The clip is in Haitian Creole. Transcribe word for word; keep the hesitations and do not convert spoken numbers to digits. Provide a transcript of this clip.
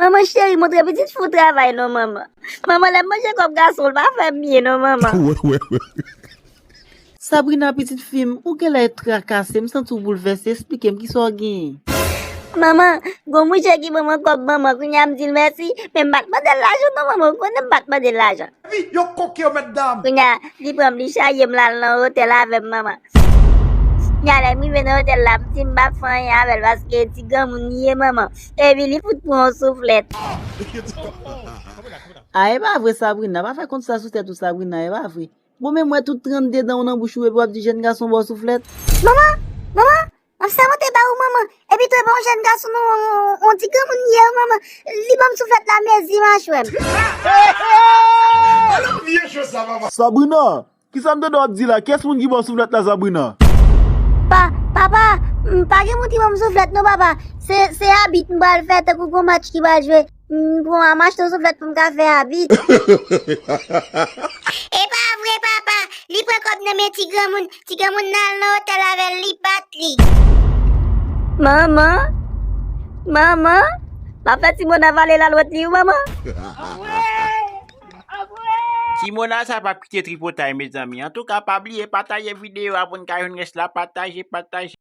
Manman cheri, montre pitit fi w travay non, manman. Manman, lè m manje kòb gason, l pa fè m byen non, manman. Sabrina, pitit fi m, ou genlè trakase, m santi w boulvèse, esplike m kisa w genyen. Manman, gon mouche ki ban mwen kòb manman, kounye a m di l mèsi, men m pa t mande l lajan non, manman, ou konnen m pa t mande l lajan. Epi yo koke yo mèt dam. Kounye a, li pran m, li chaje m, l al nan otèl avè m, manman. Kounye a, lè m rive nan otèl la, m di m p ap fè anyen avè l, paske ti granmoun li ye, manman. Epi li fout pran yon souflèt. A, e pa vre, Sabrina, pa fè kont sa sou tèt ou, Sabrina, e pa vre. Bon, men m wè tout trannde dan w nan bouch ou epi w ap di jèn gason ba w souflèt. Manman, manman, m ap sèmonte ba ou, manman. Epi tou, e pa yon jèn gason non, yon, yon ti granmoun li ye, manman. Li ban m souflèt la, mezi machwè m. Sabrina, kisa m tande w ap di la? Kiyès moun ki ba w souflèt la, Sabrina? Pa, papa, m pa gen moun ki ban m souflèt non, papa. Se, se abit m pral fè tankou gon match ki pral jwe. M pran, m achte yon souflèt pou m ka fè abit. E pa vre, papa. Li pran kòb nan men ti granmoun. Ti granmoun nan al nan otèl avè l, li bat li. Manman, manman, m ap fè ti moun avale lalwèt li, wi, manman. Ti Mona sa p ap kite tripotay, mezanmi. Antouka, pa bliye pataje videyo a pou n ka jwenn rès la. Pataje, pataje.